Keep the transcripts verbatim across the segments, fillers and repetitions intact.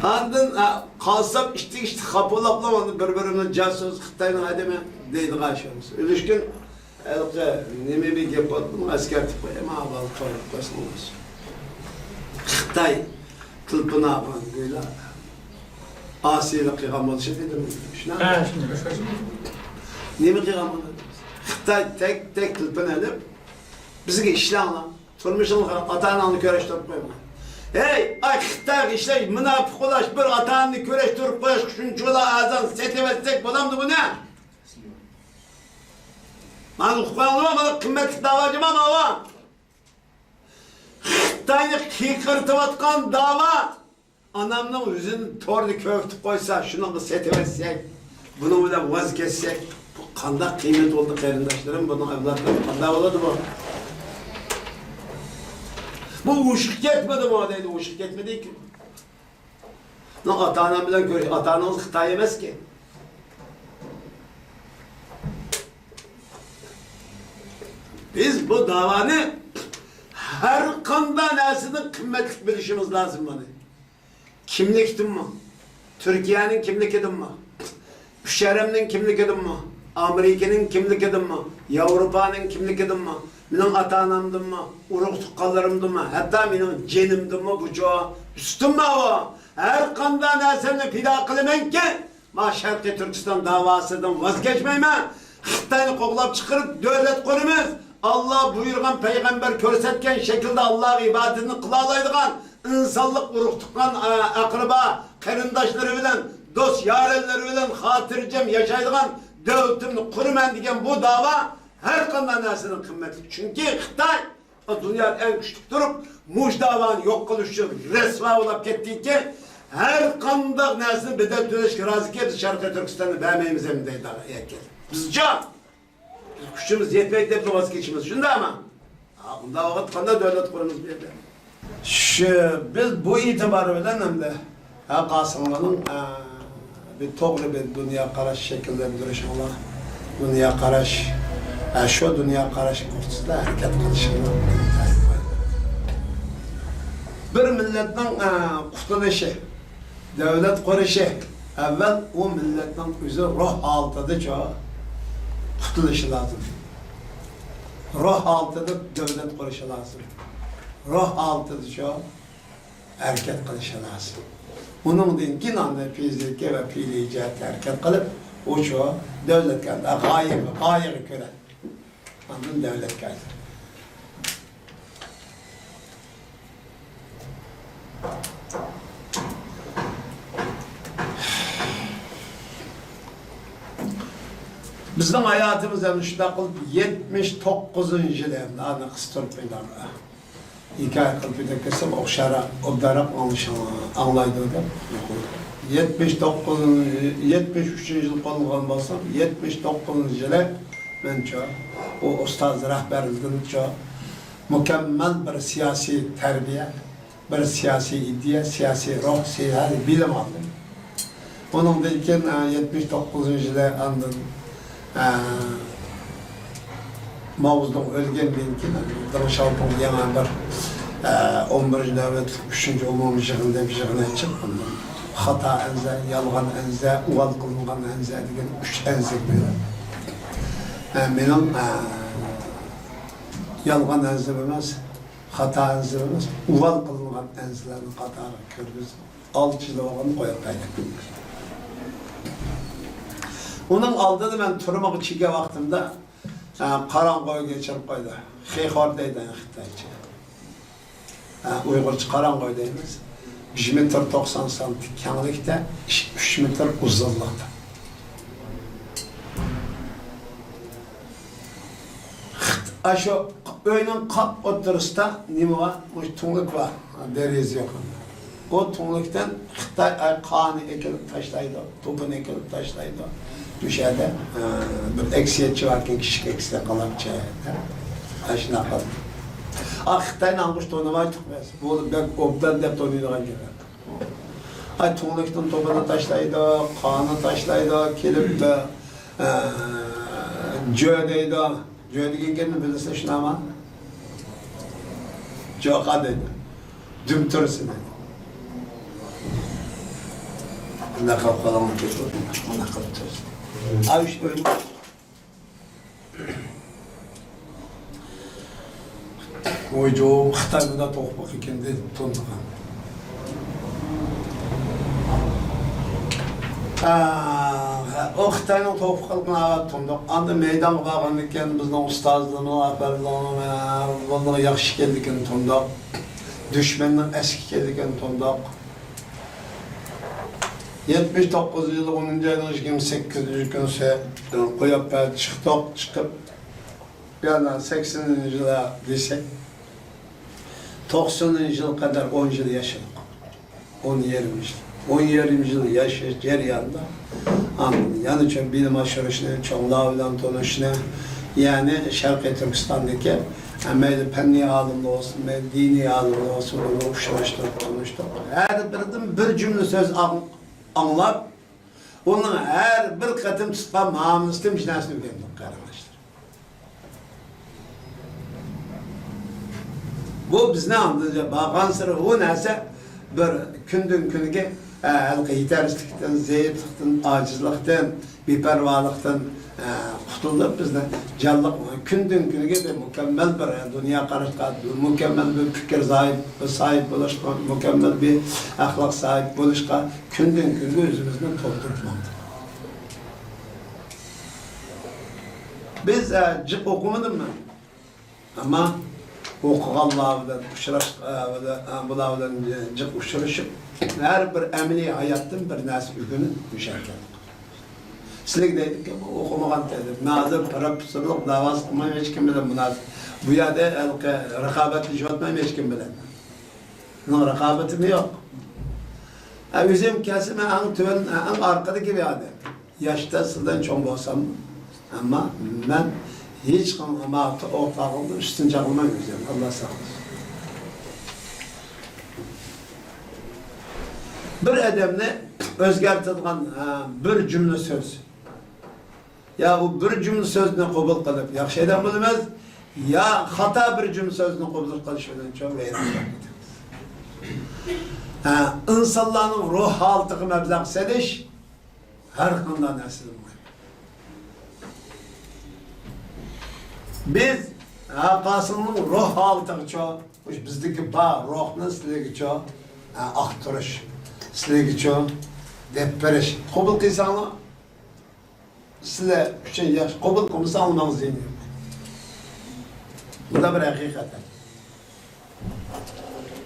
ئاندىن، ھە، قالسام ئىتتىك-ئىتتىك خاپا بولاپلا، ئاندىن بىر-بىرىمنى جاسۇس، خىتاينىڭ ئادىمى دەيدىغان ئىشىمىز. ئۈلۈشكۈن ھېلىقى نېمە بىر گەپ بولدى، بۇنى ئەسكەرتىپ قوياي، مانا بالا تويلۇق قويسىڭىز. خىتاي تېلېفون ئاغان گويلا ئاسىيلىق قىلغان بولۇشى دېدىم. شۇنداقمۇ؟ ھە، شۇنداق. نېمە قىلغان بولدى؟ خىتاي تەك-تەك تېلېفون ئېلىپ، بىزگە ئىشلەڭلار. تۇرمۇشۇڭلار، ئاتا-ئاناڭنى كۆرۈشتۈرۈپ قويما. ھەي، ئاي، خىتايغا ئىشلەش، مۇناپىق بولاش، بىر ئاتا-ئانىنى كۆرۈشتۈرۈپ قويۇشقا شۇنچىۋالا ئەرزان سېتىۋەتسەك بولامدۇ بۇنى؟ مانا ئۇققانلىما، مانا قىممەتلىك داۋاجىما ماۋا. خىتاينى قىيقىرتىۋاتقان داۋا. ئانامنىڭ يۈزىنى توردا كۆركۈتۈپ قويسا، شۇنىڭغا سېتىۋەتسەك، بۇنىڭ بىلەن ۋاز كەچسەك، بۇ قانداق قىممەت بولدى، قېرىنداشلىرىم؟ بۇنىڭ ئەۋلادلىرى قانداق بولىدۇ بۇ؟ بۇ ئوشۇق كەتمىدىمۇ دەيدۇ، ئوشۇق كەتمىدىكى. بۇنىڭ ئاتا-ئانام بىلەن كۆرۈش، ئاتا-ئانىڭىز خىتاي ئەمەسكەن. بىز بۇ داۋانى ھەر قانداق نەرسىدىن قىممەتلىك بىلىشىمىز لازىم بۇنى. كىملىكتىنمۇ؟ تۈركىيەنىڭ كىملىكىدىنمۇ؟ ئۈچ ھەرەمنىڭ كىملىكىدىنمۇ؟ ئامېرىكىنىڭ كىملىكىدىنمۇ؟ ياۋروپانىڭ كىملىكىدىنمۇ؟ مېنىڭ ئاتا-ئانامدىنمۇ؟ ئۇرۇق-تۇغقانلىرىمدىنمۇ؟ ھەتتا مېنىڭ جېنىمدىنمۇ بۇچۇ ئۈستۈنمۇ ئۇ؟ ھەر قانداق نەرسەمنى پىدا قىلىمەنكى، ما شەرقىي تۈركىستان داۋاسىدىن ۋاز كەچمەيمەن. خىتاينى قوغلاپ چىقىرىپ دۆلەت قۇرىمىز. ئاللا بۇيرۇغان، پەيغەمبەر كۆرسەتكەن شەكىلدە ئاللاغا ئىبادىتىنى قىلالايدىغان، ئىنسانلىق ئۇرۇق-تۇغقان، ئە، ئەقرىبا، قېرىنداشلىرى بىلەن، دوست-يارەنلىرى بىلەن خاتىرجەم ياشايدىغان دۆلىتىمنى قۇرىمەن دېگەن بۇ داۋا ھەر قانداق نەرسىدىن قىممەتلىك. چۈنكى خىتاي دۇنيادا ئەڭ كۈچلۈك تۇرۇپ، مۇشۇ داۋانى يوق قىلىش ئۈچۈن رەسۋا بولاپ كەتتىكەن، ھەر قانداق نەرسىنى بەدەل تۆلەشكە رازىكەن، بىز شەرقىي تۈركىستاننى بەرمەيمىز ئەمدى دەيدىغان ئەركەن. بىزچە، بىز كۈچىمىز يەتمەيدۇ دەپ ۋاز كېچىمىز، شۇنداقمۇ؟ ھا، ئۇنداق ۋاقىت قانداق دۆلەت قۇرىمىز بۇ يەردە؟ شۇ، بىز بۇ ئېتىبار بىلەن ئەمدى ھە، قاسىملىنىڭ، ئە، بىر توغرا بىر دۇنيا قاراش شەكىللەندۈرۈشۈڭلار، دۇنيا قاراش، ئە، شۇ دۇنيا قاراش نۇقتىسىدا ھەرىكەت قىلىشىڭلار. بىر مىللەتنىڭ، ئە، قۇتۇلۇشى، دۆلەت قۇرۇشى، ئەۋۋەل ئۇ مىللەتنىڭ ئۆزى روھ ھالىتىدىچۇ قۇتۇلۇشى لازىم. روھ ھالىتىدە دۆلەت قۇرۇشى لازىم. روھ ھالىتىدىچۇ ھەرىكەت قىلىشى لازىم. ئۇنىڭدىن كېيىن ئاندىن فىزىكىي ۋە پېئىلىي جەھەتتە ھەرىكەت قىلىپ، ئۇ شۇ دۆلەتكە، غايىگە، غايىگە كۆرە ئاندىن دۆلەتكە ئايلىنىدۇ. بىزنىڭ ھاياتىمىز ئەمدى شۇنداق قىلىپ يەتمىش توققۇزىنچى يىلى ئەمدى ئانا قىستۇرۇپ مېنى ھېكايە قىلىپ ئۆتۈپ كەتسەم، ئوخشارراق، ئوبدانراق ئاڭلىشىڭ-، ئاڭلايدۇ دەپ. يەتمىش توققۇز، يەتمىش ئۈچىنچى يىل قوللىغان بولسام، يەتمىش توققۇزىنچى يىلى مەنچۇ، ئۇ ئۇستاز رەھبەرلىكىدىنچۇ، مۇكەممەل بىر سىياسىي تەربىيە، بىر سىياسىي ئىدىيە، سىياسىي روھ، سىياسىي بىلىم ئالدىم. ئۇنىڭدىن كېيىن، ئە، يەتمىش توققۇزىنچى يىلى ئاندىن، ئە، ماۋزېدۇڭ ئۆلگەندىن كېيىن، دېڭ شياۋپىڭ يەنە بىر، ئە، ئون بىرىنچى نۆۋەتلىك ئۈچىنچى ئومۇميىغىن دەپ يىغىن ئېچىپ، ئاندىن خاتا ئەنزە، يالغان ئەنزە، ئۇۋال قىلىنغان ئەنزە دېگەن ئۈچ ئەنزە بىلەن، ئە، مېنىڭ، ئە، يالغان ئەنزىم ئەمەس، خاتا ئەنزىم ئەمەس، ئۇۋال قىلىنغان ئەنزىلەرنىڭ قاتارىغا كىرگۈزۈپ، ئالتە يىل بولغان قويۇپ قويدى. ئۇنىڭ ئالدىدا مەن تۈرمىگە چىققان ۋاقتىمدا، ئە، قاراڭغۇ ئۆيگە چىقىپ قويدى. خېخور دەيدۇ خىتايچە. ئە، ئۇيغۇرچە قاراڭغۇ ئۆي دەيمىز. بىر مېتىر توقسان سانتىم كەڭلىكتە، ئۈچ مېتىر ئۇزۇنلۇقتا. ئاشۇ ئۆينىڭ قاپ ئوتتۇرىسىدا نېمە بار؟ مۇشۇ تۈڭلۈك بار. دېرىزە يوق. ئۇ تۈڭلۈكتىن خىتاي ئاي قانى ئېكىلىپ تاشلايدۇ، توپىنى ئېكىلىپ تاشلايدۇ. مۇشۇ يەردە، ئە، بىر ئەكسىيەتچى باركەن، كىچىك ئەكسىيەت قىلىپچۇ. ئاشۇنداق قىلىپ. ئا، خىتاينى ئاڭغۇش تونۇمايتتۇق بىز. بۇ بەك ئوبدان دەپ تونۇيدىغان گەپ. ئاي، تۈڭلۈكتىن توپىنى تاشلايدۇ، قانى تاشلايدۇ، كېلىپ، ئە، جۆ دەيدۇ. جۆ دېگەن گەپنى بىلىسىلەر شۇنداقمۇ؟ جوقا دەيدۇ. دۈم تۈرىسى دەيدۇ. لەقەم قىلىڭ، مۇنداق قىلىپ تۇرسۇن. ئاي، ئۈچ ئۆينىڭ ۋۇجۇ خىتايدا توقۇپ ئىكەن دېدى تۇندۇقى. ئا، ئۇ خىتاينىڭ توقۇپ قالغىنىغا تۇندۇق. ئاندىن مەيدانغا بارغاندىكىن بىزنىڭ ئۇستازلىرىنىڭ، ئەپەندىلىرىنىڭ، ئە، بۇنىڭ ياخشى ئىكەنلىكىنى تۇندۇق. دۈشمەننىڭ ئەسكى ئىكەنلىكىنى تۇندۇق. يەتمىش توققۇزىنچى يىلى ئونىنچى ئاينىڭ يىگىرمە سەككىزىنچى كۈنى قوياپ بەردى، چىقتۇق، چىقىپ، يەنە سەكسىنىنچى يىلى دېسەك، توقسىنىنچى يىلغا قەدەر ئون يىل ياشىدۇق. ئون يېرىم يىل. ئون يېرىم يىل ياشاش جەريانىدا ئاندىن يەنە چوڭ بىلىم ئاشۇرۇشنى، چوڭلار بىلەن تونۇشۇشنى، يەنى شەرقىي تۈركىستاندىكى، ھە، مەيلى پەننىي ئالىملار بولسۇن، مەيلى دىنىي ئالىملار بولسۇن، ئۇلار بىلەن ئۇچراشتۇرۇپ تونۇشتۇق. ھەر بىرىدىن بىر جۈملە سۆز ئاڭ-، ئاڭلاپ، ئۇنىڭ ھەر بىر قېتىم تۇتقان مۇئامىلىسىدىن بىر نەرسىنى ئۆگەندۇق، قېرىنداشلار. بۇ بىزنى ئاندىن بارغانسېرى ئۇ نەرسە بىر كۈندىن كۈنگە، ئە، ھېلىقى يېتەرسىزلىكتىن، زەئىپلىقتىن، ئاجىزلىقتىن، بىپەرۋالىقتىن، ئە، قۇتۇلدۇرۇپ، بىزنى جانلىق كۈندىن كۈنگە بىر مۇكەممەل بىر دۇنيا قاراشقا، مۇكەممەل بىر پىكىر ساھىب، ساھىب بولۇشقا، مۇكەممەل بىر ئەخلاق ساھىب بولۇشقا كۈندىن كۈنگە ئۆزىمىزنى تولدۇرۇپ ماڭدۇق. بىز، ئە، جىق ئوقۇمىدىم مەن. ئەمما ئوقۇغانلار بىلەن ئۇچراش، ئە، بىلەن، ئە، بۇلار بىلەن جىق ئۇچرىشىپ، ھەر بىر ئەمەلىي ھاياتتىن بىر نەرسە ئۆگىنىپ يۈرگەن. سىلەرگە دەيدىكەن، ئوقۇمىغان دەيدۇ. مەن ھازىر پروفېسسورلۇق دەۋاسى قىلمايمەن ھېچكىم بىلەن مۇنازىرە. بۇ يەردە ھېلىقى رىقابەتلىشىۋاتمايمەن ھېچكىم بىلەن. مېنىڭ رىقابىتىم يوق. ئە، ئۆزۈم كەلسە مەن ئەڭ تۆۋەن، ئەڭ ئارقىدىكى بىر ئادەم. ياشتا سىلەردىن چوڭ بولسام، ئەمما مەن ھېچقانداق ئوتاقلىقنىڭ ئۈستىنى چاقلىماي ئۆزۈم. ئاللا ساقلىسۇن. بىر ئادەمنى ئۆزگەرتىدىغان، ئە، بىر جۈملە سۆز. يا ئۇ بىر جۈملە سۆزنى قوبۇل قىلىپ ياخشى ئادەم بولىمىز، يا خاتا بىر جۈملە سۆزنى قوبۇل قىلىش بىلەن چوڭ ۋەيران بولۇپ كېتىمىز. ھە، ئىنسانلارنىڭ روھ ھالىتىگە مەبلەغ سېلىش ھەر قانداق نەرسىدىن مۇھىم. بىز ھەقاسىڭنىڭ روھ ھالىتىگىچۇ، بىزدىكى بار روھنى سىلىگىچۇ، ھە، ئاختۇرۇش، سىلىگىچۇ دەپ بېرىش. قوبۇل قىلساڭلار، سىلەر ئۈچۈن ياخشى، قوبۇل قىلمىساڭلار ماڭا زىيىنى يوق. بۇ دا بىر ھەقىقەت.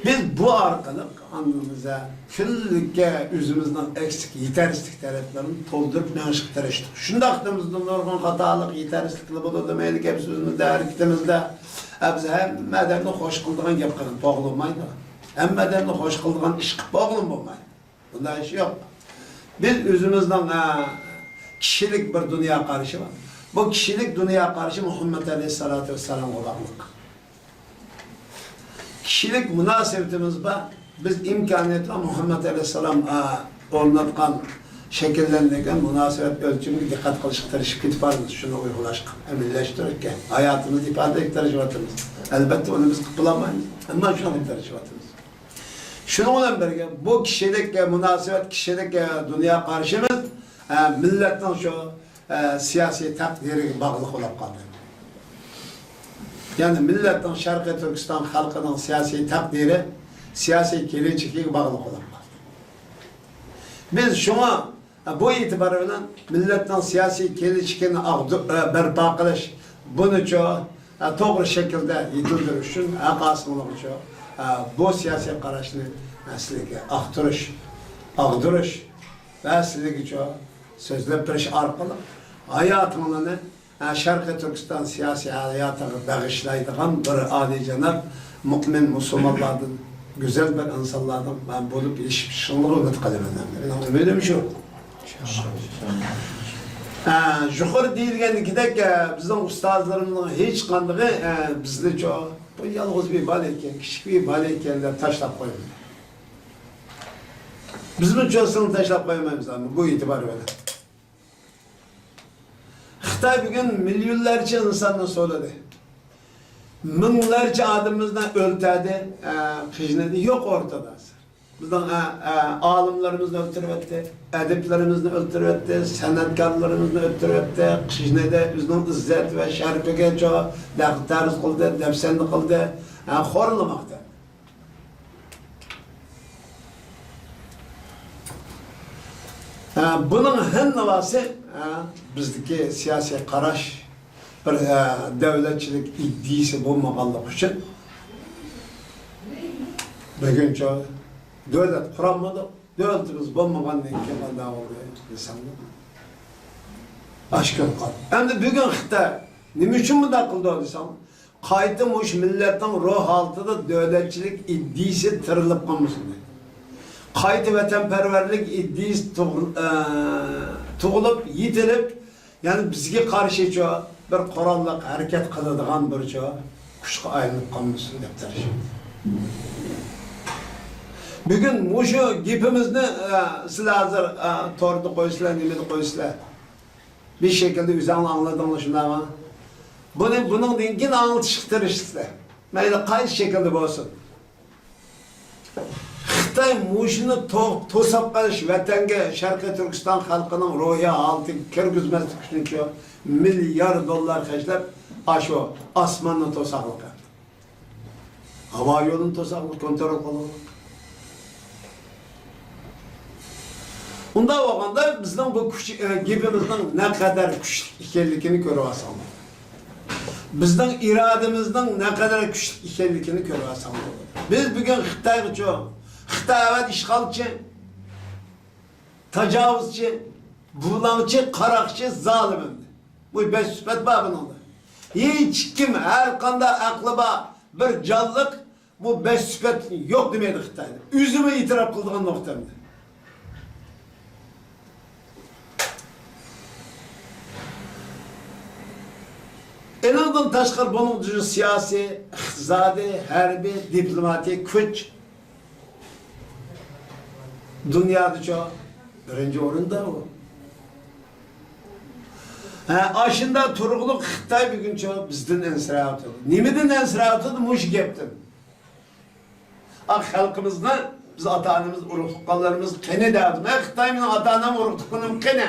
بىز بۇ ئارقىلىق ئاندىن بىزە كۈنلۈككە ئۆزىمىزنىڭ ئەكسىك، يېتەرسىزلىك تەرەپلىرىنى تولدۇرۇپ مېڭىشقا تىرىشتۇق. شۇنداقتىمىزدا نۇرغۇن خاتالىق، يېتەرسىزلىكلەر بولىدۇ، مەيلى گەپ سۆزىمىزدە، ھەرىكىتىمىزدە. ھە، بىز ھەممە ئادەمنى خوش قىلىدىغان گەپ قىلىپ بولغىلى بولمايدۇ. ھەممە ئادەمنى خوش قىلىدىغان ئىش قىلىپ بولغىلى بولمايدۇ. بۇنداق ئىش يوق. بىز ئۆزىمىزنىڭ، ئە، كىشىلىك بىر دۇنيا قارىشى بار. بۇ كىشىلىك دۇنيا قارىشى مۇھەممەد ئەلەيھىسسالاتۇ ۋەسسالامغا باغلىق. كىشىلىك مۇناسىۋىتىمىز بار. بىز ئىمكانىيەت بار مۇھەممەد ئەلەيھىسسالام، ئە، ئورناتقان، شەكىللەندۈرگەن مۇناسىۋەت ئۆلچىمىگە دىققەت قىلىشقا تىرىشىپ كېتىپ بارىمىز. شۇنى ئۇيغۇنلاشقا، ئەمەلىيلەشتۈرۈشكە، ھاياتىمىزدا ئىپادىلەشكە تىرىشىۋاتىمىز. ئەلۋەتتە، ئۇنى بىز قىلىپ بولالمايمىز. ئەمما شۇنى تىرىشىۋاتىمىز. شۇنىڭ بىلەن بىرگە، بۇ كىشىلىك، ئە، مۇناسىۋەت، كىشىلىك، ئە، دۇنيا قارىشىمىز، ئە، مىللەتنىڭ شۇ، ئە، سىياسىي تەقدىرىگە باغلىق بولۇپ قالدى. يەنى مىللەتنىڭ، شەرقىي تۈركىستان خەلقىنىڭ سىياسىي تەقدىرى، سىياسىي كېلەچىكىگە باغلىق بولۇپ قالدى. بىز شۇڭا بۇ ئېتىبار بىلەن مىللەتنىڭ سىياسىي كېلىشىكىنى ئاغدۇ-، ئە، بەرپا قىلىش، بۇنىچۇ، ئە، توغرا شەكىلدە يېتىلدۈرۈش ئۈچۈن ھەقاسىڭلارچۇ، ئە، بۇ سىياسىي قاراشنى، ئە، سىلەرگە ئاختۇرۇش، ئاغدۇرۇش ۋە سىلەرگىچۇ سۆزلەپ بېرىش ئارقىلىق ھاياتىڭلارنى، ئە، شەرقىي تۈركىستان سىياسىي ھاياتىغا بېغىشلايدىغان بىر ئالىيجاناب مۆمىن مۇسۇلمانلاردىن، گۈزەل بىر ئىنسانلاردىن مەن بولۇپ يېتىشىشىڭلارنى ئۈمىد قىلىمەن. مېنىڭ ئۈمىدىم شۇ. ئە، يۇقىرى دېيىلگەندىكىدەك، ئە، بىزنىڭ ئۇستازلىرىمىزنىڭ ھېچقاندىقى، ئە، بىزنىچۇ، بۇ يالغۇز بىر بالا ئىكەن، كىچىك بىر بالا ئىكەن دەپ تاشلاپ قويمىدى. بىزمۇ چوسۇن تاشلاپ قويمايمىز ئەمما بۇ ئېتىبار بىلەن. خىتاي بۈگۈن مىليونلارچە ئىنساننى سولىدى. مىڭلارچە ئادىمىمىزنى ئۆلتۈردى، ئە، قىينىدى، يوق ئورتىدا ھازىر. بىزنىڭ، ئە، ئە، ئالىملىرىمىزنى ئۆلتۈرۈۋەتتى، ئەدىبلىرىمىزنى ئۆلتۈرۈۋەتتى، سەنئەتكارلىرىمىزنى ئۆلتۈرۈۋەتتى. كىشىنى ئۆزىنىڭ ئىززەت ۋە شەرىپىگە چو-، دەغدەرۇز قىلدى، دەپسەندە قىلدى، ھە، خورلىماقتا. ھە، بۇنىڭ ھەممىسى، ھە، بىزدىكى سىياسىي قاراش، بىر، ھە، دۆلەتچىلىك ئىدىيىسى بولمىغانلىقى ئۈچۈن بۈگۈنچە دۆلەت قۇرالمىدۇق. دۆلىتىمىز بولمىغاندىن كېيىن قانداق بولدى دېسەڭلار، ئاشكارا قالدى. ئەمدى بۈگۈن خىتاي نېمە ئۈچۈن بۇنداق قىلدى دېسەڭلار، قايتا مۇشۇ مىللەتنىڭ روھ ھالىتىدە دۆلەتچىلىك ئىدىيىسى تىرىلىپ قالمىسۇن دەيدۇ. قايتا ۋەتەنپەرۋەرلىك ئىدىيىسى تۇغ-، ئە، تۇغۇلۇپ، يېتىلىپ، يەنى بىزگە قارشىچۇ بىر قوراللىق ھەرىكەت قىلىدىغان بىرچۇ كۈچكە ئايلىنىپ قالمىسۇن دەپ تىرىشىمىز. بۈگۈن مۇشۇ گېپىمىزنى، ئە، سىلەر ھازىر، ئە، توردا قويىسىلەر، نېمىدە قويىسىلەر. بىر شەكىلدە ئۆزۈڭلار ئاڭلىدىڭلار، شۇنداقمۇ؟ بۇنى، بۇنىڭدىن كېيىن ئاڭلىتىشقا تىرىشىسىلەر. مەيلى قايسى شەكىلدە بولسۇن. خىتاي مۇشۇنى تو-، توساپ قېلىش، ۋەتەنگە، شەرقىي تۈركىستان خەلقىنىڭ روھىي ھالىتىگە كىرگۈزمەسلىك ئۈچۈن مىليار دوللار خەجلەپ، ئاشۇ ئاسماننى توساقلىق قىلدى. ھاۋا يولىنى توساقلىق، كونترول قىلغان. ئۇنداق بولغاندا بىزنىڭ بۇ كۈچ، ئە، گېپىمىزنىڭ نەقەدەر كۈچلۈك ئىكەنلىكىنى كۆرۈۋالساڭلار. بىزنىڭ ئىرادىمىزنىڭ نەقەدەر كۈچلۈك ئىكەنلىكىنى كۆرۈۋالساڭلار. بىز بۈگۈن خىتايغىچۇ، خىتاي ئەۋەت ئىشغالچى، تاجاۋۇزچى، بۇلاڭچى، قاراقچى، زالىم ئەمدى. بۇ بەش سۈپەت بار بۇنىڭدا. ھېچكىم، ھەر قانداق ئەقلى بار بىر جانلىق بۇ بەش سۈپەتنى يوق دېمەيدۇ خىتايدا. ئۆزىمۇ ئېتىراپ قىلىدىغان نۇقتا ئەمدى. ئېنىڭدىن تاشقىرى بۇنىڭ سىياسىي، ئىقتىسادىي، ھەربىي، دىپلوماتىك كۈچ دۇنيادىچۇ بىرىنچى ئورۇندا ئۇ. ھە، ئاشۇنداق تۇرغۇلۇق خىتاي بۈگۈنچۇ بىزدىن ئەنسىرەۋاتىدۇ. نېمىدىن ئەنسىرەۋاتىدۇ؟ مۇشۇ گەپتىن. ئا، خەلقىمىزنى، بىز ئاتا-ئانىمىز، ئۇرۇق-تۇغقانلىرىمىز قېنى دەۋاتىدۇ. مەن خىتاي مېنىڭ ئاتا-ئانام، ئۇرۇق-تۇغقىنىم قېنى؟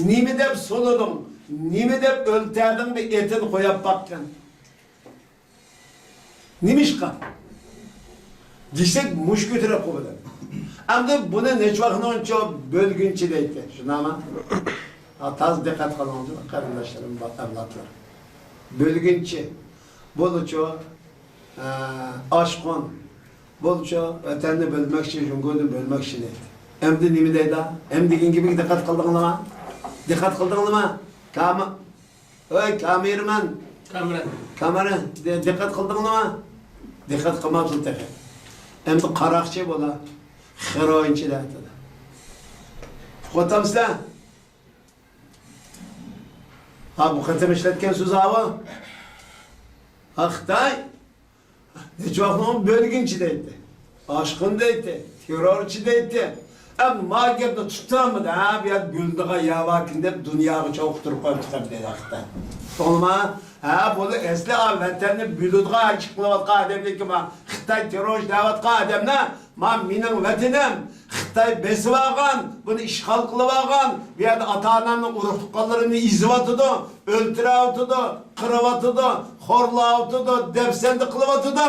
نېمە دەپ سولىدىڭ؟ نېمە دەپ ئۆلتۈردۈڭ؟ بىر ئېتىنى قويۇپ باققىن. نېمىشقا؟ دېسەك، مۇش كۆتۈرۈپ قويىدۇ. ئەمدى بۇنى نەچچە ۋاقىتنىڭ ئۈچۈن بۆلگۈنچى دەيتتى. شۇنداقمۇ؟ ھا، تازا دىققەت قىلىڭلار، قېرىنداشلىرىم، ئەۋلادلار. بۆلگۈنچى. بولىچۇ، ئە، ئاشقۇن. بولىچۇ، ۋەتەننى بۆلمەكچى، جۇڭگودىن بۆلمەكچى دەيدۇ. ئەمدى نېمە دەيدۇ؟ ئەمدى دېگەن گېپىگە دىققەت قىلدىڭلارمۇ؟ دىققەت قىلدىڭلارمۇ؟ كاما-، ئۆي، كامېرىمان. كامېران. كامېران، دى-، دىققەت قىلدىڭلارمۇ؟ دىققەت قىلماپسىز تېخى. ئەمدى قاراقچى بولا، خېروئىنچى دەۋاتىدۇ. ئۇقۇۋاتامسىلەر؟ ھا، بۇ قېتىم ئىشلەتكەن سۆز ئاۋۇ. ھا، خىتاي. نەچچە ۋاقىتنىڭ بۆلگۈنچى دەيتتى. ئاشقۇن دەيتتى. تېررورچى دەيتتى. ئەمما ما گەپنى تۇتالمىدى. ھە، بۇ يەردە بۆلىدىغان يەر باركەن دەپ دۇنياغا چوقۇتۇرۇپ قويۇپتۇ دەيدۇ خىتاي. توغرىمۇ؟ ھە، بۇنى ئەسلى، ھە، ۋەتەننى بۆلىدىغان، ئىش قىلىۋاتقان ئادەمنىڭكى، ما، خىتاي تېررورچى دەۋاتقان ئادەمنى، ما، مېنىڭ ۋەتىنىم، خىتاي بېسىۋالغان، بۇنى ئىشغال قىلىۋالغان، بۇ يەردە ئاتا-ئانامنى، ئۇرۇق-تۇغقانلىرىمنى ئېزىۋاتىدۇ، ئۆلتۈرۈۋاتىدۇ، قىرىۋاتىدۇ، خورلاۋاتىدۇ، دەپسەندە قىلىۋاتىدۇ.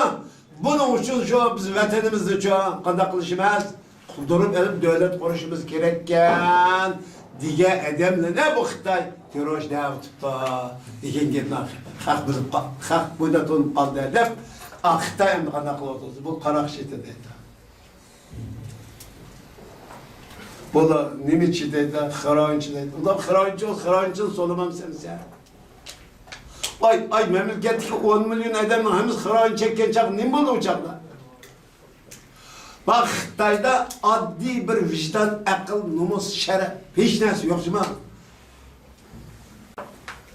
بۇنىڭ ئۈچۈن شۇ بىز ۋەتىنىمىزنى شۇ قانداق قىلىشىمىز؟ قۇدۇرۇپ ئېلىپ دۆلەت قۇرۇشىمىز كېرەككەن دېگەن ئادەملەرنى بۇ خىتاي تېررورچى دەۋېتىپتۇ دېگەن گەپنى خەق بىلىپ قال-، خەق بۇنى تونۇپ قالدى دەپ، ئا، خىتاي ئەمدى قانداق قىلىۋاتىدۇ؟ بۇ قاراقچى دەيدۇ. بۇلار نېمىچى دەيدۇ، خېروئىنچى دەيدۇ. ئۇلار خېروئىنچى، خېروئىنچىنى سولىمامسەن سەن؟ ئاي، ئاي، مەملىكەتتىكى ئون مىليون ئادەمنىڭ ھەممىسى خېروئىن چەككەن چاغ نېمە بولدى ئۇ چاغدا؟ بۇ خىتايدا ئاددىي بىر ۋىجدان، ئەقىل، نومۇس، شەرەپ، ھېچ نەرسە يوق جۇما.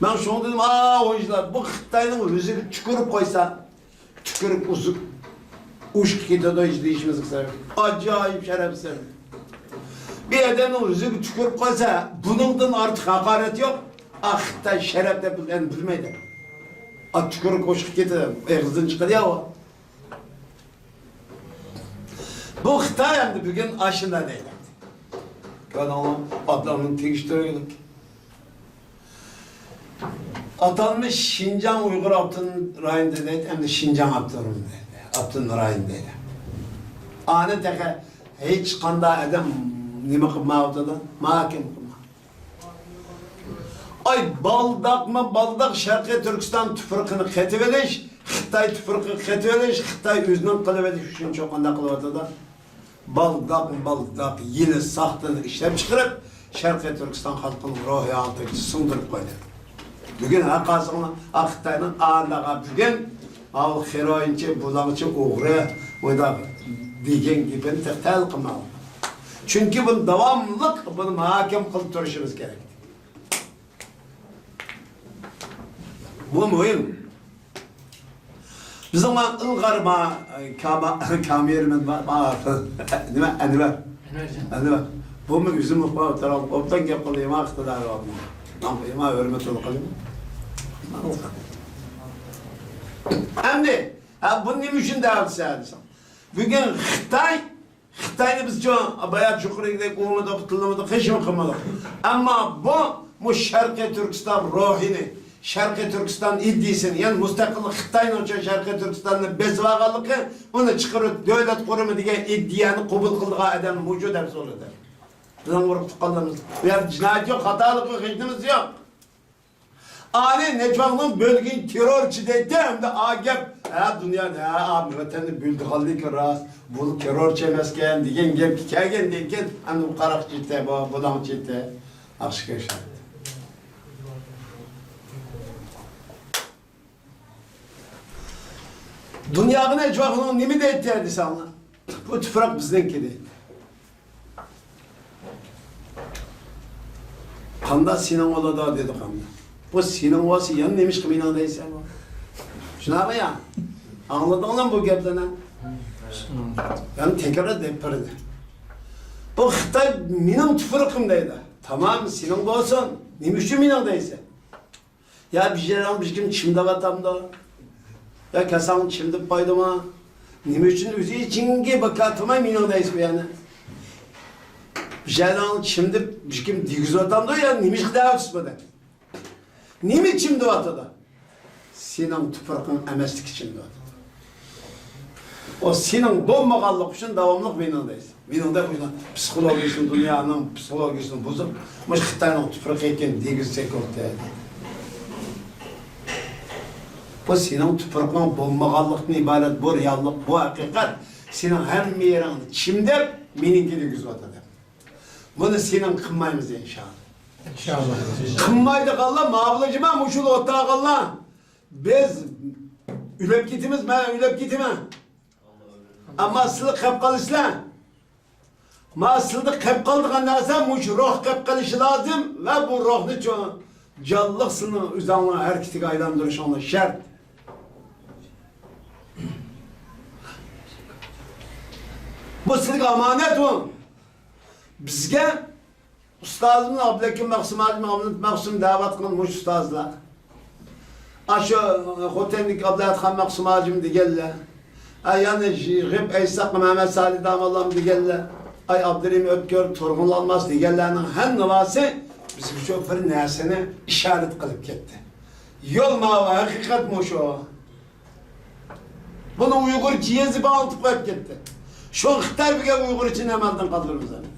مەن شۇڭا دېدىم، ئا، ھويلار، بۇ خىتاينىڭ يۈزىگە تۈكۈرۈپ قويسا، تۈكۈرۈك ئۇزۇپ ئۇچۇپ كېتىدۇ دېيىشىمىزگە سەۋەب. ئاجايىپ شەرەپسىز. بىر ئادەمنىڭ يۈزىگە تۈكۈرۈپ قويسا، بۇنىڭدىن ئارتۇق ھاقارەت يوق. ئا، خىتاي شەرەپ دەپ بىلمەيدۇ. ئا، تۈكۈرۈك ئۇچۇپ كېتىدۇ، ئېغىزدىن چىقىدۇ يا ئۇ. بۇ خىتاي ئەمدى بۈگۈن ئاشۇنداق دەيدۇ. كۆردۈڭلارمۇ؟ ئاتلارنى تېگىشتۈرگۈلۈك. ئاتالمىش شىنجاڭ ئۇيغۇر ئاپتونوم رايونى دەيدۇ، ئەمدى شىنجاڭ ئاپتونوم دەيدۇ. ئاپتونوم رايون دەيدۇ. ئانى تېخى ھېچقانداق ئادەم نېمە قىلمايۋاتىدۇ؟ مۇھاكىمە قىلماي. ئاي، بالداقمۇ بالداق شەرقىي تۈركىستان تۇپرىقىنى قېتىۋېلىش، خىتاي تۇپرىقىغا قېتىۋېلىش، خىتاي ئۆزىنىڭ قىلىۋېلىش ئۈچۈن شۇ قانداق قىلىۋاتىدۇ؟ بالداقمۇ بالداق يىلى ساختىنى ئىشلەپچىقىرىپ، شەرقىي تۈركىستان خەلقىنىڭ روھىي ھالىتىگە سىڭدۈرۈپ قويدى. بۈگۈن ھەققاسىڭلار، ئا، خىتاينىڭ ئانداقا بۈگۈن ئاۋۇ خېروئىنچى، بۇلاڭچى، ئوغرى، مۇنداق دېگەن گېپىنى تېخى تەھلىل قىلماڭلار. چۈنكى بۇنى داۋاملىق بۇنى مۇھاكىمە قىلىپ تۇرۇشىمىز كېرەك. بۇ مۇھىم. بىزنىڭ ما ئىلغار ما كاما-، كامېرىمېن بار، ما نېمە، ئەنۋەر. ئەنۋەرجان. ئەنۋەر. بۇمۇ ئۆزىمۇ ئوبدان گەپ قىلدى، ما ئىقتىدارى بار. ما ھۆرمەت قىلىمەن. ئەمدى، ھە، بۇنى نېمە ئۈچۈن دەۋاتىسەن دېسەڭ، بۈگۈن خىتاي، خىتاينى بىزچۇ بايا يۇقىرىدەك ئۇرمىدۇق، تىللىمىدۇق، ھېچنېمە قىلمىدۇق. ئەمما بۇ، مۇ شەرقىي تۈركىستان روھىنى، شەرقىي تۈركىستان ئىدىيىسىنى، يەنى مۇستەقىل خىتاينىڭچۇ شەرقىي تۈركىستاننى بېسىۋالغانلىقى، ئۇنى چىقىرىپ دۆلەت قۇرۇمى دېگەن ئىدىيەنى قوبۇل قىلىدىغان ئادەم مۇشۇ دەپ سورىدى. بىزنىڭ ئۇرۇق تۇغقانلىرىمىز. بۇ يەردە جىنايەت يوق، خاتالىق يوق، ھېچنېمىسى يوق. ئانى نەچچە ۋاقىتنىڭ بۆلگىن تېررورچى دەيتتى، ئەمدى ئا گەپ، ھە، دۇنيا، ھە، ئا ۋەتەننى بۆلىدىغانلىكى راست، بۇ تېررورچى ئەمەسكەن دېگەن گەپكە كەلگەندىن كېيىن، ئەمدى بۇ قاراقچى ئىتى، بۇ بۇلاڭچى ئىتى، ئاخشى كەشەندى. دۇنياغا نەچچە ۋاقىتنىڭ نېمە دەيتتى دېسەڭلار، بۇ تۇپراق بىزنىڭكى دەيتتى. قاندا سېنىڭ بولىدۇ دېدى قاندا. بۇ سېنىڭ بولسا يەنە نېمىشقا مېنىڭ دەيسەن؟ شۇنداقمۇ يا؟ ئاڭلىدىڭلارمۇ بۇ گەپلەرنى؟ يەنە تەكرار دەپ بەردى. بۇ خىتاي مېنىڭ تۇپرىقىم دەيدۇ. تامام، سېنىڭ بولسۇن. نېمە ئۈچۈن مېنىڭ دەيسەن؟ يا بىر يەرنى بىر كىم چىمداۋاتامدۇ؟ يا كاساڭ چىمدىپ قويدىمۇ؟ نېمە ئۈچۈن ئۆزى ئىچىڭگە باكاتماي مېنىڭ دەيسىز بۇ يەرنى؟ بىر يەرنى چىمدىپ بىر كىم دېگۈزۈۋاتامدۇ يا نېمە ئىش قىلىۋاتىسىز بۇنى؟ نېمە چىمدىۋاتىدۇ؟ سېنىڭ تۇپرىقىڭ ئەمەسلىكى چىمدىۋاتىدۇ. ئۇ سېنىڭ بولمىغانلىقى ئۈچۈن داۋاملىق مېنىڭ دەيسەن. مېنىڭ دەپ ئويلاڭ. پسىخولوگىيىسىنى، دۇنيانىڭ پسىخولوگىيىسىنى بۇزۇپ، مۇشۇ خىتاينىڭ تۇپرىقى ئىكەن دېگۈزسەك بولدى. بۇ سېنىڭ تۇپرىقىڭ بولمىغانلىقتىن ئىبارەت بۇ رېئاللىق، بۇ ھەقىقەت. سېنىڭ ھەممە يېرىڭنى چىمدەپ، مېنىڭكى دېگۈزۈۋاتىدۇ. بۇنى سېنىڭ قىلمايمىز ئىنشاللا. ئىنشاللا. قىلمايدىغانلار، ماۋۇلار جىما مۇشۇلا ئولتۇرغانلار. بىز ئۆلۈپ كېتىمىز، مەن ئۆلۈپ كېتىمەن. ئەمما سىلەر قېپ قالىسىلەر. ما سىلەردە قېپ قالىدىغان نەرسە مۇشۇ روھ قېپ قېلىشى لازىم ۋە بۇ روھنى چوڭ جانلىق سىلەرنىڭ ئۆزۈڭلارنىڭ ھەرىكىتىگە ئايلاندۇرۇشۇڭلار شەرت. بۇ سىلەرگە ئامانەت بۇ. بىزگە ئۇستازىمىز ئابلىكىم مەخسۇم ھاجىم، ئابلىكىم مەخسۇم دەۋاتقان مۇشۇ ئۇستازلار. ئاشۇ خوتەندىكى ئابلەتخان مەخسۇم ھاجىم دېگەنلەر. ئە، يەنە غىپ ئەيساق مەمەت سالى داموللام دېگەنلەر. ئاي ئابدۇرېھىم ئۆتكۈر، تۇرغۇن ئالماس دېگەنلەرنىڭ ھەممىسى بىزگە شۇ بىر نەرسىنى ئىشارەت قىلىپ كەتتى. يول ماۋۇ، ھەقىقەت مۇشۇ. بۇنى ئۇيغۇرچە يېزىپ ئاڭلىتىپ قويۇپ كەتتى. شۇ خىتاي بىلەن ئۇيغۇرچىنى ئەمەلدىن قالدۇرىمىز ئەمدى.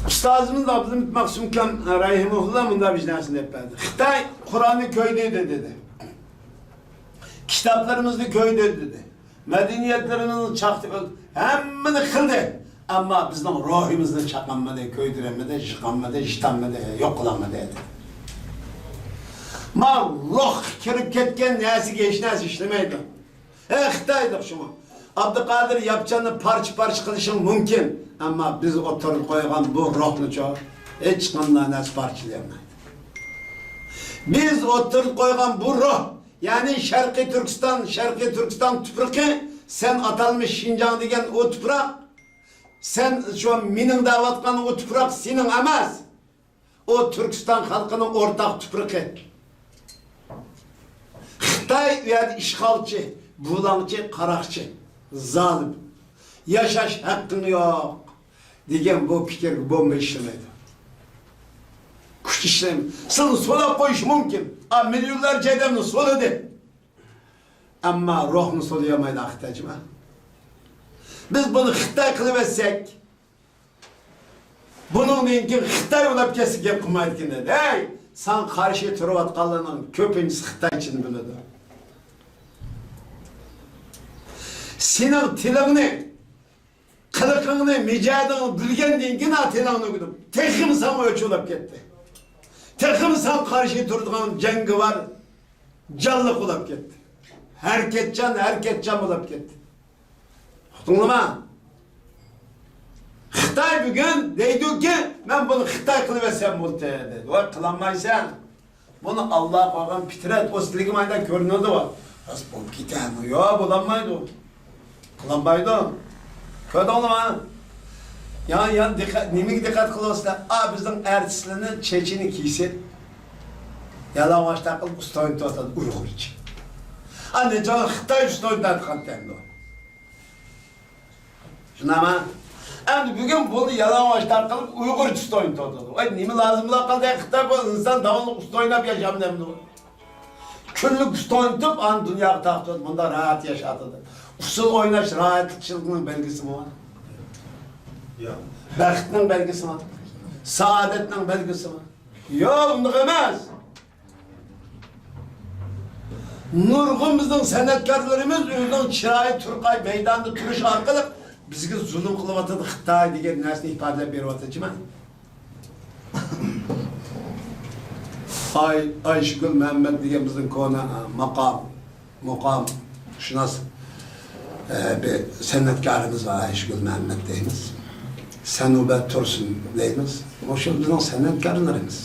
ئۇستازىمىز ئابلىمىت مەخسۇم ئاكام رەھىمەھۇللا مۇنداق بىر نەرسىنى دەپ بەردى. خىتاي قۇرئاننى كۆيدۈردى دېدى. كىتابلىرىمىزنى كۆيدۈردى دېدى. مەدەنىيەتلىرىمىزنى چاقتى، ھەممىنى قىلدى. ئەمما بىزنىڭ روھىمىزنى چاقالمىدى، كۆيدۈرەلمىدى، يىقالمىدى، يىتالمىدى، يوق قىلالمىدى. ما روھ كىرىپ كەتكەن نەرسىگە ھېچ نەرسە ئىشلىمەيدۇ. ھە، خىتاي دەپ شۇڭا. ئابدۇقادىر ياپچاننى پارچە-پارچە قىلىشىڭ مۇمكىن، ئەمما بىز ئوتتۇرىغا قويغان بۇ روھنىچۇ ھېچقانداق نەرسە پارچىلىيالمايدۇ. بىز ئوتتۇرىغا قويغان بۇ روھ، يەنى شەرقىي تۈركىستان، شەرقىي تۈركىستان تۇپرىقى، سەن ئاتالمىش شىنجاڭ دېگەن ئۇ تۇپراق، سەن شۇ مېنىڭ دەۋاتقان ئۇ تۇپراق سېنىڭ ئەمەس. ئۇ تۈركىستان خەلقىنىڭ ئورتاق تۇپرىقى. خىتاي ئۇ يەردە ئىشغالچى، بۇلاڭچى، قاراقچى، زالىم. ياشاش ھەققىڭ يوق دېگەن بۇ پىكىرگە بومبا ئىشلىمەيدۇ. كۈچ ئىشلەيمەن. سىلىنى سولاپ قويۇشى مۇمكىن. ئا، مىليونلارچە ئادەمنى سولىدى. ئەمما روھنى سولىيالمايدۇ خىتايچىما. بىز بۇنى خىتاي قىلىۋەتسەك، بۇنىڭدىن كېيىن خىتاي ئۇلاپ كەتسە گەپ قىلمايدىكەن دېدى. ھەي، ساڭا قارشى تۇرۇۋاتقانلارنىڭ كۆپىنچىسى خىتايچىنى بىلىدۇ. سېنىڭ تىلىڭنى، قىلىقىڭنى، مىجەزىڭنى بىلگەندىن كېيىن، ھا، تىلىڭنى ئۆگىنىپ، تېخىمۇ ساڭا ئۆچ ئۇلاپ كەتتى. تېخىمۇ ساڭا قارشى تۇرىدىغان جەڭگىۋار جانلىق ئۇلاپ كەتتى. ھەرىكەتچان، ھەرىكەتچان ئۇلاپ كەتتى. ئۇقتۇڭلىما؟ خىتاي بۈگۈن دەيدۇكى، مەن بۇنى خىتاي قىلىۋەتسەم بولدى دەيدۇ. ۋاي، قىلالمايسەن. بۇنى ئاللا قويغان پىترەت، ئۇ سىلىگە مايدا كۆرۈنىدۇ. راست بولۇپ كېتەمۇ؟ يوق، بولالمايدۇ. قىلالمايدۇ. كۆردۈڭلىما؟ يا، يا، دىققەت، نېمىگە دىققەت قىلىۋاتىسىلەر؟ ئا، بىزنىڭ ئارتىسلىرىنى چېچىنى كىيسە، يالىڭاچ تاقىلىپ ئۇستا ئوينىتىۋاتىدۇ ئۇيغۇرچە. ئا، نەچچە خىتاي ئۇستا ئوينىتىۋاتقان تەمدۇ. شۇنداقمۇ؟ ئەمدى بۈگۈن بۇنى يالىڭاچ تاقىلىپ ئۇيغۇرچە ئۇستا ئوينىتىۋاتىدۇ. ۋاي، نېمە لازىم بولا قالدى خىتاي؟ بۇ ئىنسان داۋاملىق ئۇستا ئويناپ ياشامدۇ ئەمدى؟ كۈنلۈك ئۇستا ئوينىتىپ، ئاندىن دۇنياغا تارقىتىۋاتىدۇ. مۇنداق راھەت ياشاتىدۇ. ئۇسسۇل ئويناش راھەتلىكچىلىكنىڭ بەلگىسىمۇ؟ ياق. بەختنىڭ بەلگىسىمۇ؟ سائادەتنىڭ بەلگىسىمۇ؟ ياق، ئۇنداق ئەمەس. نۇرغۇن بىزنىڭ سەنئەتكارلىرىمىز ئۆزىنىڭ چىرايى تۇرقاي مەيداندا تۇرۇش ئارقىلىق بىزگە زۇلۇم قىلىۋاتىدۇ، خىتاي دېگەن نەرسىنى ئىپادىلەپ بېرىۋاتىدۇ جۇمۇ. ئاي، ئايشىگۈل مەمەت دېگەن بىزنىڭ كونا، ئا، ماقام، مۇقام، شۇناس، ئە، بىر سەنئەتكارىمىز بار، ئايشىگۈل مەمەت دەيمىز. سەنۇبەت تۇرسۇن دەيمىز. مۇشۇ بىزنىڭ سەنئەتكارلىرىمىز.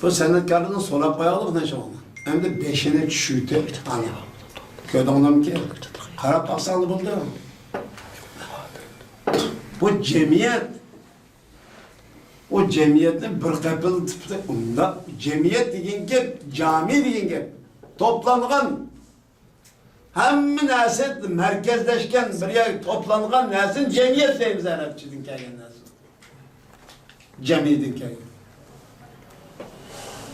بۇ سەنئەتكارلارنى سوراپ قويايلى، نەشۇ. ئەمدى بېشىنى چۈشۈرتۈپ، ئانا. كۆردۈڭلارمىكىن؟ قاراپ باقساڭلار بولدى. بۇ جەمئىيەت، ئۇ جەمئىيەتنى بىر قېپىلدىتىپ، ئۇنداق جەمئىيەت دېگەن گەپ، جامى دېگەن گەپ. توپلانغان، ھەممە نەرسە مەركەزلەشكەن، بىر يەرگە توپلانغان نەرسىنى جەمئىيەت دەيمىز، ئەرەبچىدىن كەلگەن نەرسە. جەمئىيەتتىن كەلگەن.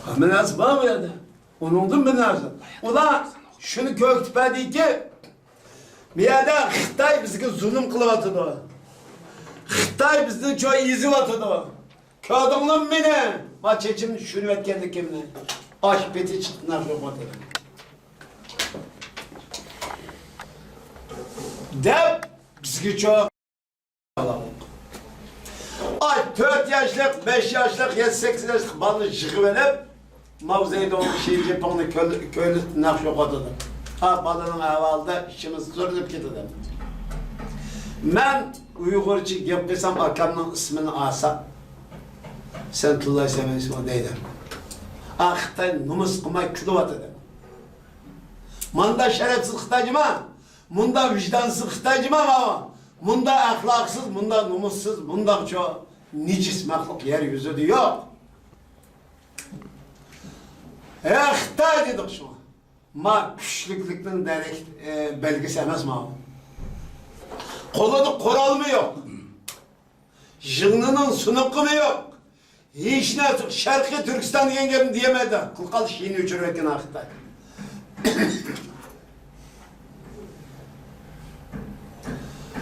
ھەممە نەرسە بار بۇ يەردە. ئۇنىڭدىن بىر نەرسە. ئۇلار شۇنى كۆرسىتىپ بەردىكى، بۇ يەردە خىتاي بىزگە زۇلۇم قىلىۋاتىدۇ. خىتاي بىزنى چوي ئېزىۋاتىدۇ. كۆردۈڭلارمۇ مېنى؟ ما چېچىمنى چۈشۈرۈۋەتكەنلىكىمنى. ئاش پېتى چىقتى، نەق يوقاتىدۇ. دەپ بىزگە چوي. ئاي، تۆت ياشلىق، بەش ياشلىق، يەتتە، سەككىز ياشلىق بالىنى يىغىۋېلىپ، ماۋ زېدۇڭنى، شى جىنپىڭنى كۆل-، كۆيلىتىپ نەق يوقاتىدۇ. ھا، بالىنىڭ ئەھۋالىدا ئىچىمىز سۈرۈلۈپ كېتىدۇ. مەن ئۇيغۇرچە گەپ قىلسام، ئاكامنىڭ ئىسمىنى ئالسا، سەن تىللايسەن مېنىڭ ئىسمىمنى دەيدۇ. ئا، خىتاي نومۇس قىلماي كۈلۈۋاتىدۇ. ماندا شەرەپسىز خىتاي جۇما. مۇنداق ۋىجدانسىز خىتاي جۇما ماۋۇ. مۇنداق ئەخلاقسىز، مۇنداق نومۇسسىز، مۇنداقچۇ نىجىس مەخلۇق يەر يۈزىدە يوق. ھە، خىتاي دېدۇق شۇڭا. ما كۈچلۈكلۈكنىڭ دەرەك، ئە، بەلگىسى ئەمەس ماۋۇ. قولىدا قورالمۇ يوق. يىڭنىنىڭ سۇنۇقىمۇ يوق. ھېچ نەرسە، شەرقىي تۈركىستان دېگەن گەپنى دېيەلمەيدۇ. قىلقال شىنى ئۆچۈرۈۋەتكەن خىتاي.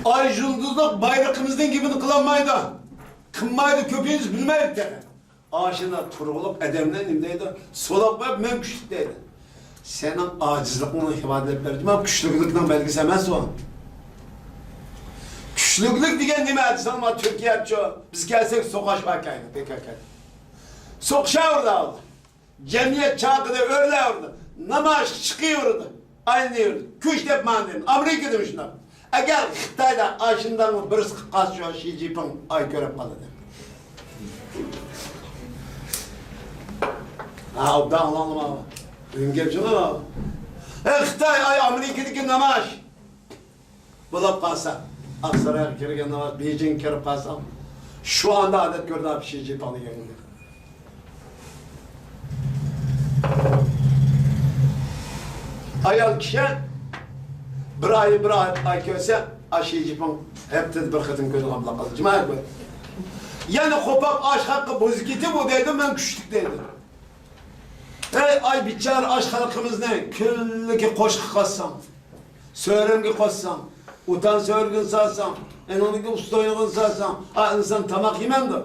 ئاي يۇلدۇزلۇق بايرىقىمىزنىڭ گېپىنى قىلالمايدۇ. قىلمايدۇ، كۆپىنچىسى بىلمەيدۇ تېخى. ئاشۇنداق تۇرغۇلۇق ئادەملەر نېمە دەيدۇ؟ سولاپ قويۇپ، مەن كۈچلۈك دەيدۇ. سېنىڭ ئاجىزلىقىڭنى ئىپادىلەپ بەردىم. مانا كۈچلۈكلۈكنىڭ بەلگىسى ئەمەس ئۇ. كۈچلۈكلۈك دېگەن نېمە دېسەڭ، مانا تۈركىيەچۇ. بىز كەلسەك سوقۇش بار كەينى، پكك. سوقۇشاۋېرىدۇ. جەمئىيەت چاقىدى، ئۆرلەۋېرىدۇ. نامايىشقا چىقىۋېرىدۇ. ئايلىنىۋېرىدۇ. كۈچ دەپ مانا دېدىم. ئامېرىكىدا مۇشۇنداق. ئەگەر خىتايدا ئاشۇنداقمۇ بىرسى قىلىپ قالسا، شۇ شى جىنپىڭ ئاي كۆرۈپ قالىدۇ. ھا، ئوبدان ئاڭلاڭلىما. بۈگۈن گەپ شۇ. ئەي خىتاي، ئاي ئامېرىكىدىكى نامايىش. بولۇپ قالسا، ئاقسارايغا كىرگەن نامايىش، بېيجىڭگە كىرىپ قالسا، شۇ ئاندا ئادەت كۆردى شى جىنپىڭ دېگەن. ئايال كىشى بىر ئاي، بىر ئاي، ئاي كۆرسە، ئاشۇ جىپىڭ ھەپتىدە بىر قېتىم كۆرىدىغان بولاپ قالىدۇ. جۇما كۈنى. يەنە قوپاپ ئاش ھەققى بۇزۇپ كېتىپ، ئۇ دەيدۇ، مەن كۈچلۈك دەيدۇ. ئەي ئاي بىچارە ئاش خەلقىمىزنى كۈنلۈكى قوشقا قاتساڭ، سۆرەمگە قاتساڭ، ئۇتان سۆرىگىنى سالساڭ، ئېنىڭدىكى ئۇستا ئوينىغىنى سالساڭ، ئا ئىنسان تاماق يېمەمدۇ؟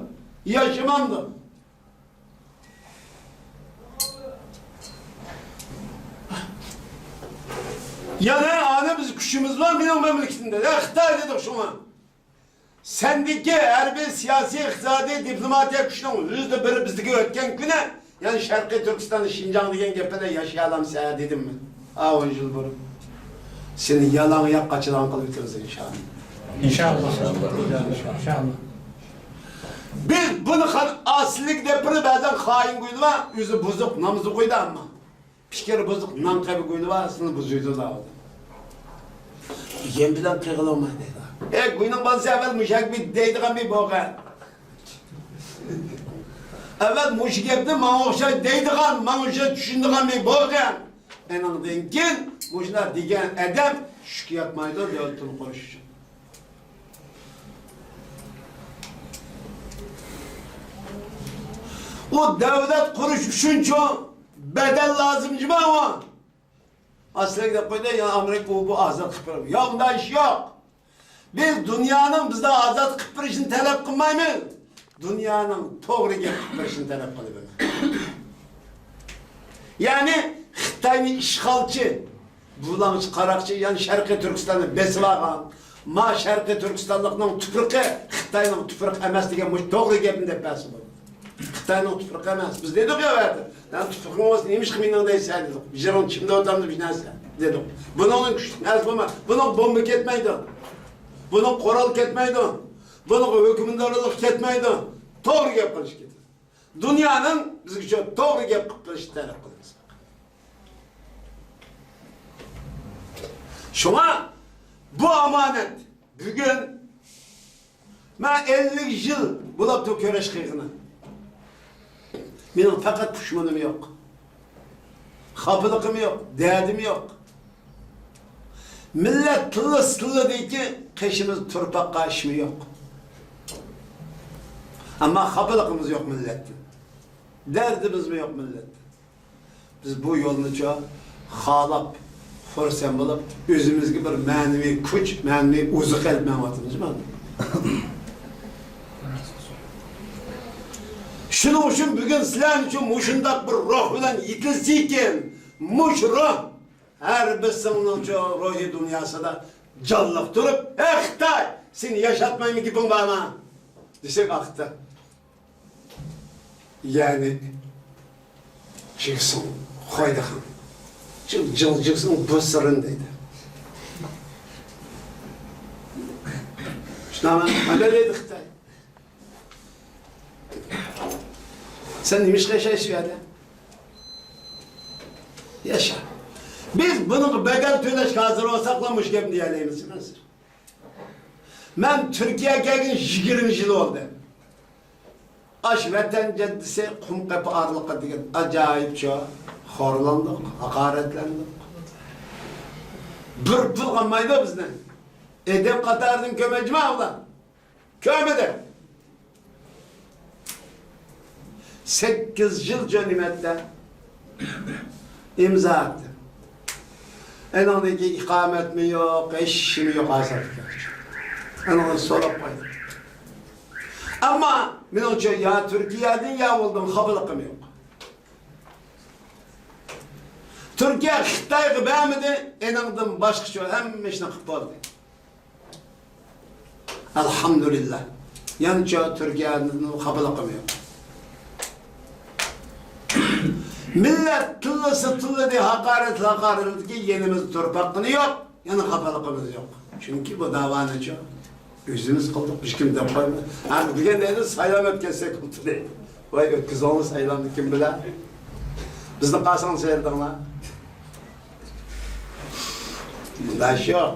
ياشىمامدۇ؟ يەنە ئانا بىز كۈچىمىز بار مېنىڭ مەملىكىتىمدە. يا خىتاي دېدۇق شۇڭا. سەندىكى ھەربىي، سىياسىي، ئىقتىسادىي، دىپلوماتىيە كۈچنىڭ يۈزدە بىرى بىزدىكى ئۆتكەن كۈنى، يەنە شەرقىي تۈركىستاندا شىنجاڭ دېگەن گەپ بىلەن ياشىيالامسەن دېدىممۇ؟ ئا، ئون يىل بۇرۇن. سېنى يالاڭ ياق قاچىلاڭ قىلىپ ئۆتىمىز ئىنشائاللا. ئىنشائاللا. ئىنشائاللا. بىز بۇنى خان ئاسىلىك دەپ بىر بەزەن خائىن گۇيلۇۋا، ئۆزى بۇزۇق، نامىزى قويدى ئەمما. پىكرى بۇزۇق، نان قېبى گۇيلۇۋا، ئاسلىنى بۇزۇيدۇ دەۋاتىدۇ. يەم بىلەن قىغىلىڭماي دەيدۇ. ئەي، گۇينىڭ بالىسى ئەۋۋەل مۇشەك بىر دەيدىغان بىر بولغان. ئەۋۋەل مۇشۇ گەپنى ماڭا ئوخشاش دەيدىغان، ماڭا ئوخشاش چۈشىنىدىغان بىر بولغان. ئېنىڭدىن كېيىن مۇشۇنداق دېگەن ئادەم چۈشكە ياتمايدۇ، دۆلىتىنى قۇرۇش ئۈچۈن. ئۇ دۆلەت قۇرۇش ئۈچۈنچۇ بەدەل لازىم جۇما ئۇ. ئاسىياگە دەپ قويدى، يا ئامېرىكا ئۇ بۇ ئازاد قىلىپ بېرىدۇ. ياق، ئۇنداق ئىش يوق. بىز دۇنيانىڭ بىزدىن ئازاد قىلىپ بېرىشىنى تەلەپ قىلمايمىز. دۇنيانىڭ توغرا گەپ قىلىپ بېرىشىنى تەلەپ قىلىمىز. يەنى خىتاينى ئىشغالچى، بۇلاڭچى، قاراقچى، يەنى شەرقىي تۈركىستاننى بېسىۋالغان، ما شەرقىي تۈركىستانلىقنىڭ تۇپرىقى خىتاينىڭ تۇپرىقى ئەمەس دېگەن مۇشۇ توغرا گەپنى دەپ بەرسە بولىدۇ. خىتاينىڭ تۇپرىقى ئەمەس. بىز دېدۇق يا ئۇ يەردە. سەن تۇپرىقىڭ بولسا نېمىشقا مېنىڭ دەيسەن دېدۇق. يېرىڭ چىمدە ئولتۇرامدۇ بىر نەرسە دېدۇق. بۇنىڭدىن كۈچلۈك نەرسە بولمايدۇ. بۇنىڭغا بومبا كەتمەيدۇ. بۇنىڭغا قورال كەتمەيدۇ. بۇنىڭغا ھۆكۈمدارلىق كەتمەيدۇ. توغرا گەپ قىلىش كېتىدۇ. دۇنيانىڭ بىزگىچە توغرا گەپ قىلىپ بېرىشىنى تەلەپ قىلىمىز. شۇڭا بۇ ئامانەت بۈگۈن مەن ئەللىك يىل بولاپتۇ كۈرەش قىلغىنى. مېنىڭ پەقەت پۇشمىنىم يوق. خاپىلىقىم يوق، دەردىم يوق. مىللەت تىللىسا تىللىدىكى، قېشىمىزدا تۇرپاققا ئىشمۇ يوق. ئەمما خاپىلىقىمىز يوق مىللەتتىن. دەردىمىزمۇ يوق مىللەتتىن. بىز بۇ يولنىچۇ خالاپ، خۇرسەن بولۇپ، ئۆزىمىزگە بىر مەنىۋى كۈچ، مەنىۋى ئوزۇق ئېلىپ مېڭىۋاتىمىز مانا. شۇنىڭ ئۈچۈن بۈگۈن سىلەرنىچۇ مۇشۇنداق بىر روھ بىلەن يېتىلسىكىن، مۇشۇ روھ ھەر بىرسىڭنىڭچۇ روھىي دۇنياسىدا جانلىق تۇرۇپ، ئەي خىتاي، سېنى ياشاتمايمەن، گېپىڭ بارمۇ؟ دېسەك ئاقتى. يەنى، جىگسىڭ، خۇايدىخان. جىڭ، جىڭ، جىگسىڭ، بۇ سىرىن دەيدۇ. شۇنداقمۇ؟ ئەمەلىيەتتە خىتاي. سەن نېمە ئىشقا ياشايسەن ئۇ يەردە؟ ياشا. بىز بۇنىڭغا بەدەل تۆلەشكە ھازىر بولساقلا مۇشۇ گەپنى دېيەلەيمىز. مەن تۈركىيەگە كەلگىنى يىگىرمە يىل بولدى. ئاش ۋەتەن جەددىسى، قۇم قېپى ئارىلىقى دېگەن ئاجايىپچە خورلاندۇق، ھاقارەتلەندۇق. بىر پۇل قالمايدۇ بىزنىڭ. ئەدەپ قاتارىدىن كۆمەجمە ئۇلار. كۆرمىدى. سەككىز يىل جۆنىمەتتە ئىمزا ئاتتى. ئېنىڭدىكى ئىقامەتمۇ يوق، ھېچ ئىشىمۇ يوق ھازىرغىچە. ئېنىڭدىن سوراپ قويدۇم. ئەمما مېنىڭچە يا تۈركىيەدىن يا بولدۇم، خاپىلىقىم يوق. تۈركىيە خىتايغا بەرمىدى، ئېنىڭدىن باشقىچە ھەممە ئىشنى قىلىپ بولدى. ئەلھەمدۇلىللا. يەنىچە تۈركىيەدىن خاپىلىقىم يوق. مىللەت تىللىسا تىللىدى، ھاقارەت ھاقارەتلىدىكى يېنىمىزدا تۇرۇپ باققىنى يوق. يەنە خاپىلىقىمىز يوق. چۈنكى بۇ داۋانىچۇ ئۆزىمىز قىلدۇق، ھېچكىم دەپ قويمىدى. ھە، دېگەن دەيدۇ، سايلام ئۆتكەزسەك بولدى دەيدۇ. ۋاي، ئۆتكۈزۈڭلار سايلامنى، كىم بىلە؟ بىزنى قالساڭ سېرىدىڭلار. مۇنداق ئىش يوق.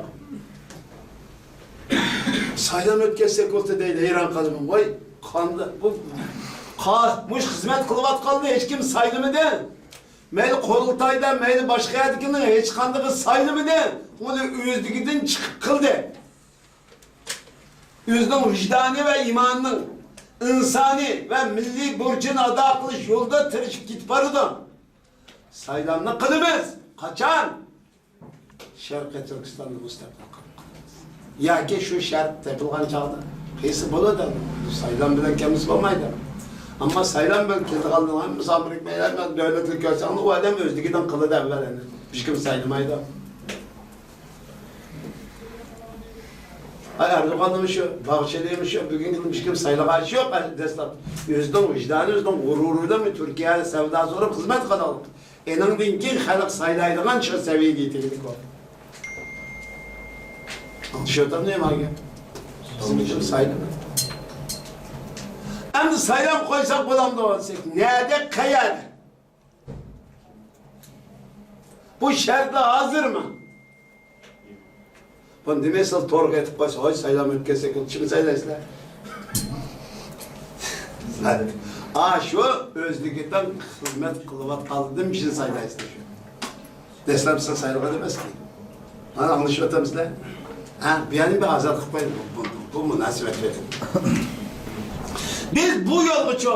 سايلام ئۆتكەزسەك بولدى دەيدۇ، ھەيران قالىمەن. ۋاي، قانداق بۇ، قا-، مۇشۇ خىزمەت قىلىۋاتقاننى ھېچكىم سايلىمىدى. مەيلى قۇرۇلتايدا، مەيلى باشقا يەردىكىنىڭ ھېچقاندىقى سايلىمىدى، ئۇنى ئۆزلۈكىدىن چىقىپ قىلدى. ئۆزىنىڭ ۋىجدانى ۋە ئىمانىنىڭ، ئىنسانىي ۋە مىللىي بۇرچىنى ئادا قىلىش يولىدا تىرىشىپ كېتىپ بارىدۇ. سايلامنى قىلىمىز. قاچان؟ شەرقىي تۈركىستاننى مۇستەقىل قىلىپ قالىمىز. ياكى شۇ شەرت تېپىلغان چاغدا قىلسا بولىدۇ. سايلام بىلەن كەلمىسە بولمايدۇ. ئەمما سايلام بىلەن كېلىدىغانلارنىڭ ھەممىسى ئامېرىكا مەيلى، دۆلەتلىك كۆرسەڭلار، ئۇ ئادەم ئۆزلۈكىدىن قىلىدۇ ئەۋۋەل ئەنە. ھېچكىم سايلىمايدۇ. ئاي، ئەردوغانمۇ شۇ، باغچىلىمۇ شۇ، بۈگۈنكى كۈندە ھېچكىم سايلىغان ئىش يوق، دەسلەپ. ئۆزىنىڭ ۋىجدانى، ئۆزىنىڭ غۇرۇرى بىلەن تۈركىيە سەۋداسى بولۇپ خىزمەت قىلىدۇ. ئېنىڭدىن كېيىن خەلق سايلايدىغان شۇ سەۋىيەگە يېتىگلىك بولدى. ئاڭلىشىۋاتامدۇ نېمە گەپ؟ بىزنىڭ ئۈچۈن سايلىما. ئەمدى سايلام قويساق بولامدۇ دېسەك، نەدە، قەيەردە؟ بۇ شەرتلەر ھازىرمۇ؟ بۇنى دېمەي، سىز تورغا ئېتىپ قويسا، ھوي، سايلام ئۆتكۈزسەك، كىمنى سايلايسىلەر؟ ئاشۇ ئۆزلۈكىدىن خىزمەت قىلىۋاتقانلىرىدىن بىرسىنى سايلايسىلەر شۇ. دەسلەپ سىز سايلىغان ئەمەسكى. مانا ئاڭلىشىۋاتامسىلەر؟ ھە، بۇ يەرنى بىر ئازاد قىلىپ قويۇڭ، بۇ، بۇ، بۇ مۇناسىۋەت بىلەن. بىز بۇ يولغىچۇ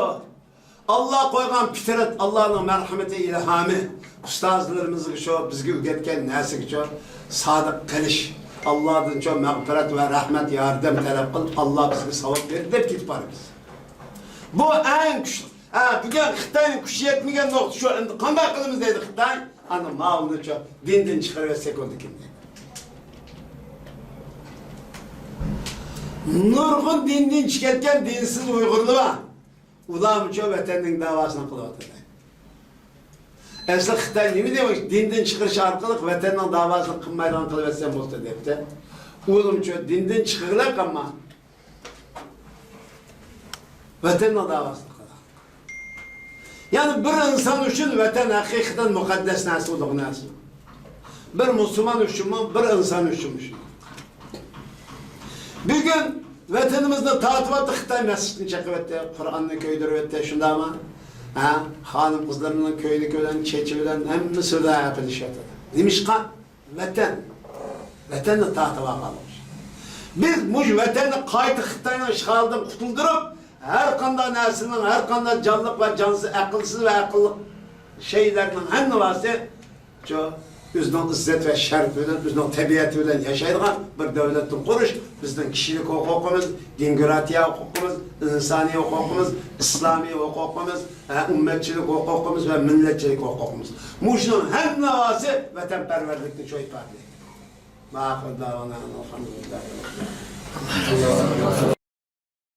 ئاللا قويغان پىترەت، ئاللانىڭ مەرھەمىتى، ئىلھامى، ئۇستازلىرىمىزغىچۇ، بىزگە ئۆگەتكەن نەرسىگىچۇ سادىق قېلىش، ئاللادىنچۇ مەغپىرەت ۋە رەھمەت، ياردەم تەلەپ قىلىپ، ئاللا بىزگە ساۋاب بېرىدۇ دەپ كېتىپ بارىمىز. بۇ ئەڭ كۈچلۈك. ھە، بۈگۈن خىتاينىڭ كۈچى يەتمىگەن نۇقتا شۇ. ئەمدى قانداق قىلىمىز دەيدۇ خىتاي. ئانا ماۋۇنىچۇ دىندىن چىقىرىۋەتسەك بولىدىكەن دەيدۇ. نۇرغۇن دىندىن چىقىپ كەتكەن دىنسىز ئۇيغۇرلار بار. ئۇلارمۇچۇ ۋەتەننىڭ داۋاسىنى قىلىۋاتىدۇ. ئەسلى خىتاي نېمە دېمەكچى؟ دىندىن چىقىرىش ئارقىلىق ۋەتەننىڭ داۋاسىنى قىلمايدىغان قىلىۋەتسەم بولدى دەپتۇ. ئۇلارمۇچۇ دىندىن چىقىرغىلى قالما. ۋەتەننىڭ داۋاسىنى قىلىدۇ. يەنى بىر ئىنسان ئۈچۈن ۋەتەن ھەقىقەتەن مۇقەددەس نەرسە، ئۇلۇغ نەرسە. بىر مۇسۇلمان ئۈچۈنمۇ، بىر ئىنسان ئۈچۈنمۇ شۇنداق. بۈگۈن ۋەتىنىمىزنى تارتىۋەتتى، خىتاي مەسچىتنى چېقىۋەتتى، قۇرئاننى كۆيدۈرۈۋەتتى، شۇنداقمۇ؟ ھە، خانىم-قىزلىرىنىڭ كۆينىكى بىلەن، چېچى بىلەن ھەممىسى بىلەن ھەپىلىشىۋاتىدۇ. نېمىشقا؟ ۋەتەن. ۋەتەننى تارتىۋالغانلىق ئۈچۈن. بىز مۇشۇ ۋەتەننى قايتا خىتاينىڭ ئىشغالىدىن قۇتۇلدۇرۇپ، ھەر قانداق نەرسىنىڭ، ھەر قانداق جانلىق ۋە جانسىز، ئەقىلسىز ۋە ئەقىللىق شەيلەرنىڭ ھەممىسى شۇ ئۆزىنىڭ ئىززەت ۋە شەرىپى بىلەن، ئۆزىنىڭ تەبىئەتى بىلەن ياشايدىغان بىر دۆلەتنى قۇرۇش بىزنىڭ كىشىلىك ھوقۇقىمىز، دېموكراتىيە ھوقۇقىمىز، ئىنسانىي ھوقۇقىمىز، ئىسلامىي ھوقۇقىمىز، ھە، ئۈممەتچىلىك ھوقۇقىمىز ۋە مىللەتچىلىك ھوقۇقىمىز. مۇشۇنىڭ ھەممىسى ۋەتەنپەرۋەرلىكنى شۇ ئىپادىلەيدۇ. ماقۇل داۋانا، ئەلھەمدۇلىللاھ.